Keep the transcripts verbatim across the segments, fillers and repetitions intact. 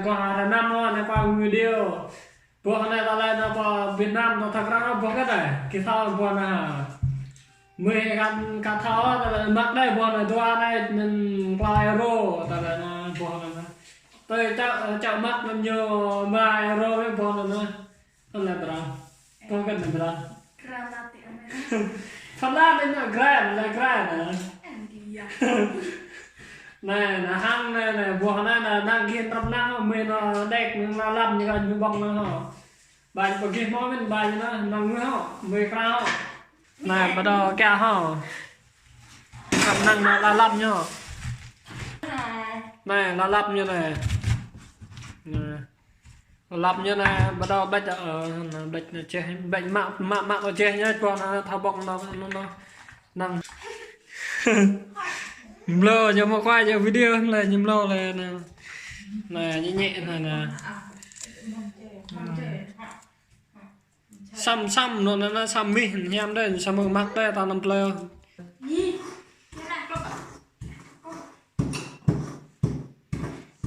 Boh rơnăm hŏ, anai pă video. Boh anai tơlơi anai pă Việt Nam ta thâo krăn hŏ, boh kơ anai. Kơ thâo boh anai. Mơi kăn kơ thâo tơlơi mă đơi boh anai dua anai anŭn klâo euro tơlơi anai boh anai. Tui čă, čă mă anŭn ñu rơma euro mơi boh anai. Anŭn lĕ bra. Boh kơ anai bra. Granat ya, Amer. Phần Lan anai gram, lĕ gram anai. Em, iya. Anai, anai hăng anai, anai, boh anai, anai, anai gih prăp năng, mơi anai đek, anai lăm ñu kơ ñu ƀơ̆ng anai hŏ. Ƀai pơgih mơ̆ mơi ƀai anai, năng mơi hŏ, mơi krao hŏ. Anai, ƀu dŏ kiăng hŏ. Prăp năng anai lăm ñu. Anai, lăm ñu anai. Anai. Lăp ñu anai, ƀu dŏ ƀlĕč, ơ, anai ƀlĕč anai čeh, ƀlĕč mă, mă, mă kơ čeh ñu, čuă anai, thâo ƀơ̆ng anai, anai, anai. Năng. Mlâo, ñu mă kuai, ñu video anai, ñu mlâo lĕ anai. Anai, ñu ñĕ anai, anai. Săm, săm, anŭn anai, anai, săm mih, hiam đơi, săm mơ̆ng mă đơi, ta anăm plơi.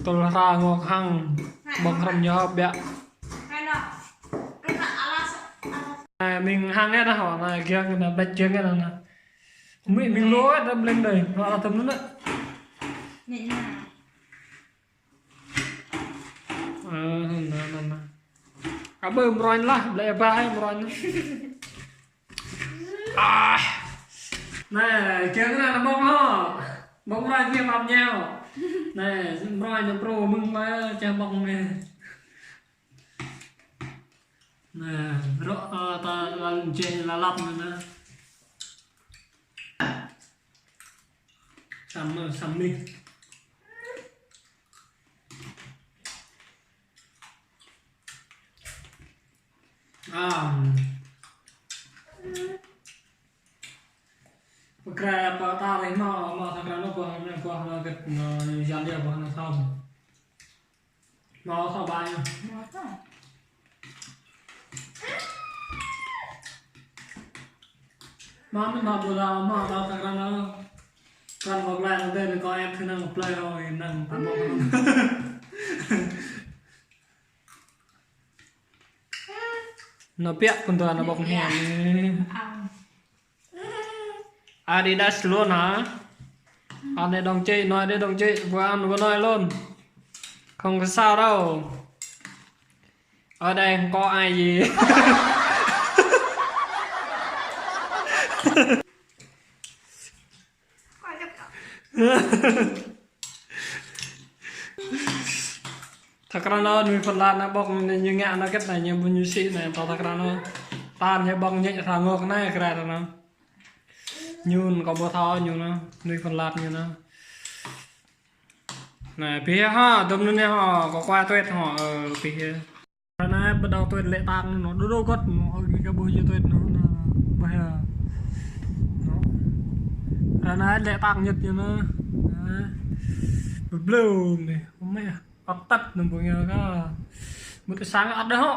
Tơl hra ngŏ hăng, ƀơ̆ng hrŏm ñu hŏ biă. Anai, mĭn hăng anai hŏ, anai, giăng anai, ƀlĕč giăng anai, anai. Mĭn, mĭn lŏ anai, ƀlĕč đơi, hŏ, anai tơm anai. Ơ, anai, anai, anai. Abơ mrôñ lah, ƀlĕč ba hai mrôñ. Ah. Anai, giăng anai, anai ƀơ̆ng hŏ. Ƀơ̆ng mrôñ kia măp ñu. Anai, mrôñ anai pro mơ̆ng ba, čeh ƀơ̆ng anai. Anai, rŏ, ơ, ta lăng čeh la lăp anai, anai. Săm, săm mih. À. Pơkra pơta rih mă, mă thâo krăn anai boh, anai boh anai gĕt, anai yan dia boh anai thâo. Mă thâo ƀai anai. Mă thâo. Mă mĭn mă ƀu thâo, mă thâo krăn anai. Krăn boh glai anai, anai kâo ĕp thâo năng plơi hŏ, năng pă mă. Anai biă pơ̆n tơ anai ƀơ̆ng hiam anai. Adidas luôn hă? Ăn đơi đồng chí, nói đơi đồng chí, vừa ăn vừa nói luôn. Không có sao đâu. Ở đây không có ai gì. Thâo krăn anai, mơnuih Phần Lan anai ƀơ̆ng ñu ngă anai gĕt anai, ñu ƀu ñu sĭ anai, tơ thâo krăn anai. Tan ñu ƀơ̆ng ñu thâo ngŏ anai, krăn anai. Ñu kâo ƀu thâo ñu anai, mơnuih Phần Lan ñu anai. Anai, pih hă, dŏm anai hă, kâo kuai tuet hă, ơ, pih. Ră anai bắt đầu tuet lĕ tang anŭn, đu đu gŏt anŭn, ơ, gih kơ ƀuh yơh tuet anŭn, anŭn, ƀuh yơh. Anŭn. Ră anai lĕ tang ñĕt ñu anŭn. Anŭn. Ƀlơ̆ng anai, ơ mĕ, ăt tăt anŭn ƀu ngă kơ. Mŭt kơ sang ăt đơi hŏ.